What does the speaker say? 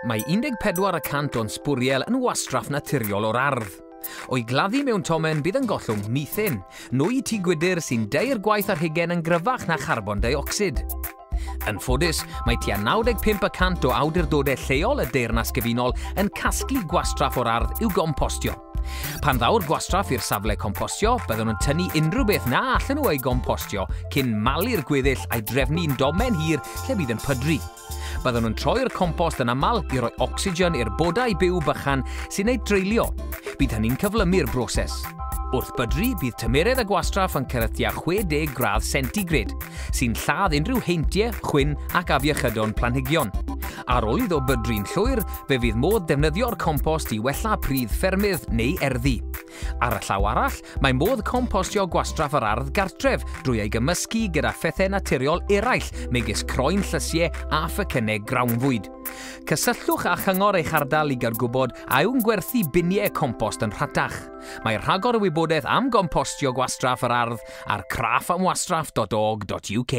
Mae 14 y cant o'n sbwriel yn wastraff naturiol o'r ardd. O'i gladdu mewn tomen bydd yn gollwng methane, nwy tŷ gwydr sy'n dair gwaith ar hugain yn gryfach na charbon deuocsid. Yn ffodus, mae tua 95 y cant o awdurdodau lleol y Deyrnas Gyfunol yn casglu gwastraff o'r ardd i'w gompostio. Pan ddaw'r gwastraff i'r safle compostio, byddwn yn tynnu unrhyw beth na allan nhw ei gompostio cyn malu'r gweddill a'i drefnu'n domen hir lle bydd yn pydru. Byddwn yn troi'r compost yn aml i roi ocsigen i'r bodau byw bychan sy'n ei dreulio. Bydd hynny'n cyflymu'r broses. Wrth bydru, bydd tymeredd y gwastraff yn cyrraedd tua 60 gradd centigrade, sy'n lladd unrhyw heintiau, chwyn ac afiechydon planhigion. Ar ôl iddo bydru'n llwyr, fe fydd modd defnyddio'r compost i wella pridd ffermydd neu erddi. Ar y llaw arall, mae modd compostio gwastraff yr ardd gartref drwy ei gymysgu gyda phethau naturiol eraill, megis croen llysiau a phecynnau grawnfwyd. Cysylltwch â chyngor eich ardal i gael gwybod a yw'n gwerthu biniau compost yn rhatach. Mae rhagor o wybodaeth am gompostio gwastraff yr ardd ar craffamwastraff.org.uk.